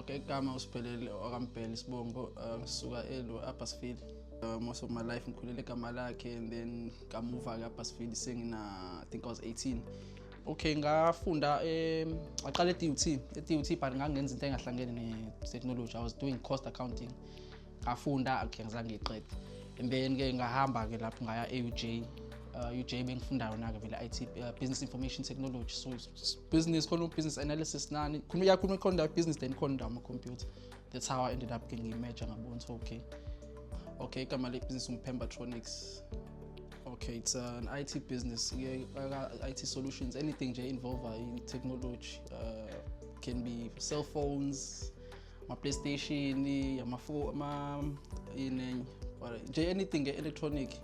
Okay, igama uSiphelele wakaMbhele isibongo, ngisuka elo Abbasville. Most of my life ngikhulele eGamalakhe and then kamuva ke Abbasville sengina, I think I was 18. Okay, ngafunda ngaqala e-DUT, e-DUT, but ngangenza into engahlangene ne-technology. I was doing cost accounting. Ngafunda, okay, ngizange ngiyiqede. And then ke ngahamba ke lapho ngaya e-UJ. UJ bengifunda yona ke vele IT, business information technology, so it's business khona, business analysis nani khona, iyakhuluma khona ndawo business, then khona ndawo ama-computer. That's how I ended up ke ngiyi-merge, ngabona ukuthi okay, igama le-business uMphembatronics. Okay, it's an IT business, yeah, IT solutions, anything nje involve technology, can be cell phones, ama-PlayStation, ama-phone, ama yini nje, anything electronic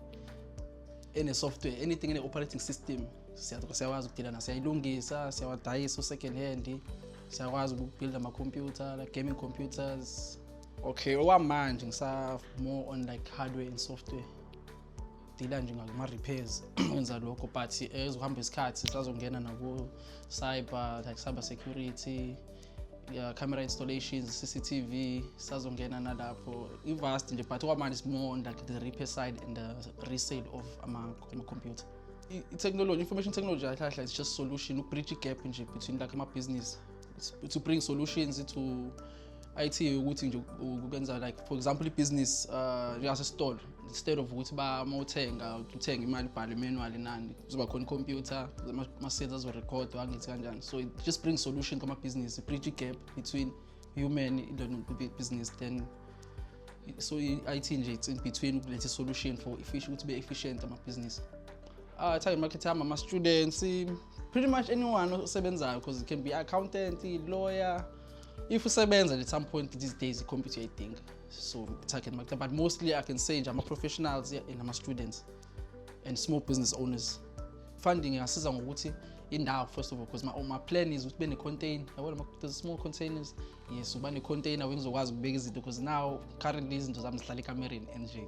ene-software, anything ene-operating system, siyakwazi ukudila naso, siyayilungisa, siyawadayisa u-second hand, siyakwazi ukubuild ama-computer, like gaming computers. Okay, okwamanje ngisa more on like hardware and software, deala nje ngama-repairs, wenza lokho, but ezokuhamba isikhathi sazongena naku-cyber, like cyber security, yeah, camera installations, CCTV, sazongena nalapho, i-vast nje, but okwamanje is more on like the repair side and the resale of ama-computer. I-technology, information technology kahle kahle, it's just solution, ukubridge i-gap nje between like ama-business, to bring solutions to IT, ukuthi nje ukwenza like, for example, i-business njengasesitolo, instead of ukuthi ba uma uthenga uthenga imali ibhalwe manually nani, kuzoba khona i-computer, ama-sales azorekhodwa, angithi kanjani. So it just brings solution kuma-business, bridge i-gap between human business. Then so i-IT nje, it's in between ukuletha solution for efficient, ukuthi be-efficient ama-business. Target market yami ama-students, pretty much anyone osebenzayo, because it can be accountant, lawyer. If usebenza at some point these days, i-computer uyayidinga. So target market, but mostly I can say nje ama-professionals and ama-students and small business owners. Funding ingasiza ngokuthi indawo, first of all, because my plan is ukuthi bene-container, yabona, those small containers. Yes, uba ne-container wengizokwazi ukubeka izinto, because now currently izinto zami zihlala ekamereni and nje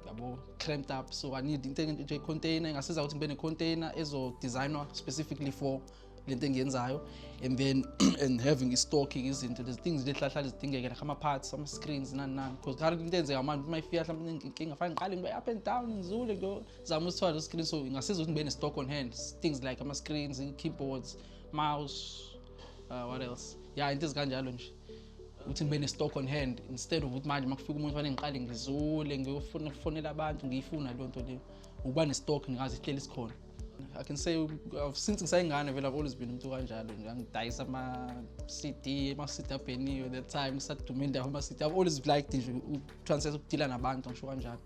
yabo cramped up, so I need into nje container. Ingasiza ukuthi ngibe ne-container ezo-designwa specifically for lento engiyenzayo, and then and having i-stocking izinto, there's things lehlahlala zidingeke, like ama-parts, ama-screens, nani nani, because currently into enzeka manje, uma ifika mhlawumbe inkinga, fanele ngiqale ngibe up and down, ngizule ngiyozama ukuthola lo screen. So ingasiza ukuthi ngibe ne-stock on hand, things like ama-screens, keyboards, mouse, what else, yeah, into ezikanjalo nje, ukuthi ngibe ne-stock on hand instead of ukuthi manje uma kufika umuntu fanele ngiqale ngizule ngiyofuna ukufonela abantu ngiyifuna leyo nto leyo. Ukuba ne-stock ngingazi ihleli sikhona. I can say since ngisayingane vele, I've always been umuntu kanjalo nje, ngidayisa ama-CD, ama-CD abheniwe, that time kusadume indawo ama-CD. I've always liked nje utranslate, ukudila nabantu, ngisho kanjalo.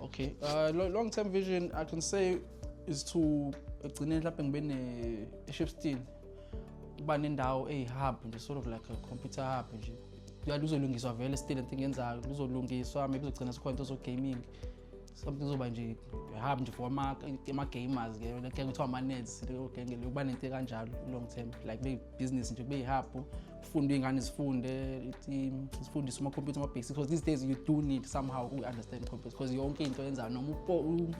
Okay, long term vision I can say is to egcineni mhlawumbe ngibe ne eShepstone, kuba nendawo eyi-hub nje, sort of like a computer hub nje. Ya, luzolungiswa vele still into engiyenzayo, luzolungiswa, maybe kuzogcina sikhona into zo-gaming, something kuzoba nje hub nje for ama-gamers ke, like kuthiwa ama-nerds, leyo genge leyo, kuba nento ekanjalo long term, like kube business nje, kube yi-hub, kufunde iy'ngane, zifunde, zifundiswe ama-computer, ama-basics, because these days you do need somehow uku-understand computer, because yonke into yenzayo, noma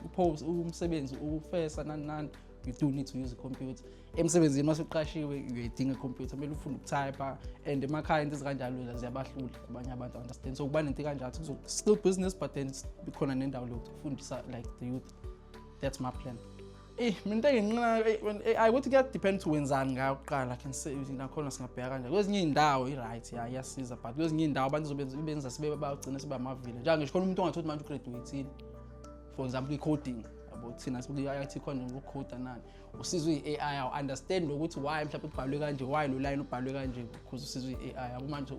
upost umsebenzi ufesa nani nani, you do need to use i-computer emsebenzini. Uma usuqashiwe uyayidinga i-computer, kumele ufunde ukutype, and emakhaya into ezikanjalo ziyabahlula abanye abantu understand. So kuba nento ekanjalo, still business, but then khona nendawo lokufundisa like the youth. That's my plan. Mina into enginqina AI ukuthi kuya-depend ukuthi wenzani ngayo kuqala. I can say ukuthi nakhona singabheka kanjani. Kwezinye iy'ndawo i-right, ya, iyasiza, but kwezinye iy'ndawo abantu benza sibe bagcina sibe amavila. Njengoba khona umuntu ongathi manje ugraduate-ile, for example, i-coding, yabo, thina siku-IT khona ukukhoda nani, usizwe i-AI, awu-understand ukuthi why mhlawumbe kubhalwe kanje, why lo line ubhalwe kanje, because usizwe i-AI, yabo. Manje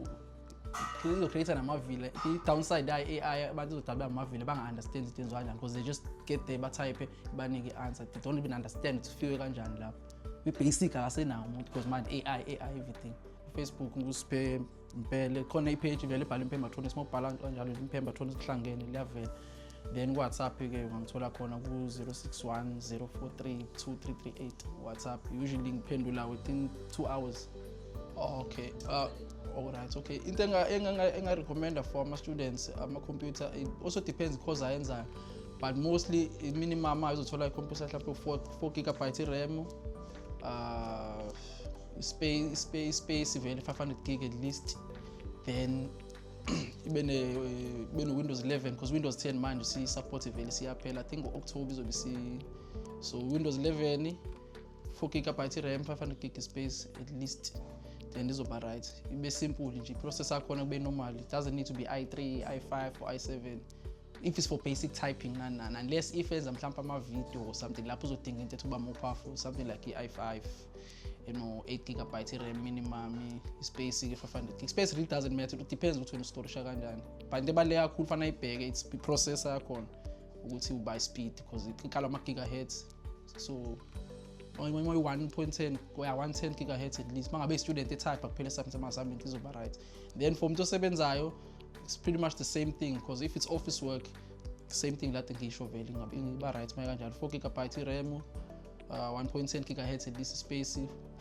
izo-create namavila. I-downside yayo i-AI, abantu izodala amavila, banga-understand izinto enziwa kanjani, because they just get there, batype, banike i-answer. They don't even understand ukuthi kufike kanjani lapho. I-basic akasenawo umuntu, because manje AI, AI everything. Facebook nguSiphe Mpele, khona i-page vele ebhala Impembatronics, uma ubhala kanjalo Impembatronics kuhlangene liyavela. Then ku-WhatsApp-ke ungangithola khona ku-061 043 2338 WhatsApp. Usually ngiphendula within 2 hours. Okay, alright, okay, into enga-recommenda for ama-students ama-computer, it also depends course ayenzayo, but mostly i-minimum ayizothola i-computer mhlawumbe 4 gigabyte i-RAM, space vele 500 gig at least. Then ibe no-Windows 11, because Windows 10 manje siyi-support vele siyaphela. I think ngo-October izobe si, so Windows 11, 4 gigabyte RAM, 500 gig space at least, then izoba right. Ibe simple nje, i-processor yakhona kube normal. It doesn't need to be i3, i5 or i7 if it's for basic typing, nani nani, unless if enza mhlawumbe ama-video or something, lapho uzodinga into ethi uba more powerful, something like i5, 8 gigabyte RAM minimum, i-space ke 500 gig space. Really doesn't matter, it depends ukuthi wena ustorisha kanjani, but into ebaluleke kakhulu fanele ayibheke, it's i-processor yakhona ukuthi uba speed, because ikhala ama-gigahertz. So 1.10 kuya 110 gigahertz at least. Mangabe i-student e-type kuphela something ama-assignment, izoba right. Then for umuntu osebenzayo, it's pretty much the same thing, because if it's office work, same thing lade ngisho vele, ingabe iba right maye kanjalo, 4 gigabyte i-RAM, 1.10 gigahertz at least, space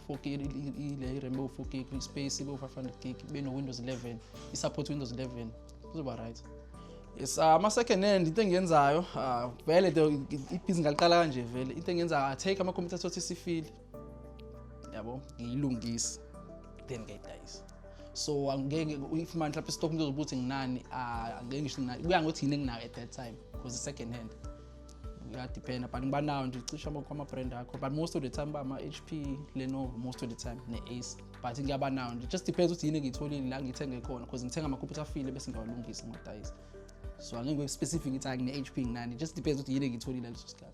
4 gig, ile i-RAM ewu 4 gig, space ibe 500 gig, beno Windows 11, i-support Windows 11, kuzoba right. Yes, ama-second hand, into engiyenzayo, vele ibhizinisi ngaliqala kanje vele. Into engiyenzayo, I take ama-computer thothi isifile, yabo, ngiyilungise, then ngiyayidayisa. So angeke, if manje mhlawumbe stock umuntu ozobuthi nginani, angeke ngisho nginani, kuya ngokuthi yini enginayo at that time, because i-second hand kuyadiphenda, but ngiba nawo nje cishe kwama-brand akho, but most of the time ba ama-HP, Lenovo most of the time, ne-Acer, but ngiyaba nawo nje, just depends ukuthi yini engiyitholile la ngithenge khona, because ngithenga amakhompyutha afile bese ngiyawalungisa, ngiwadayisa. So angeke ngibe specific ngithi hayi, ngine-HP, nginani, just depends ukuthi yini engiyitholile leso sikhathi.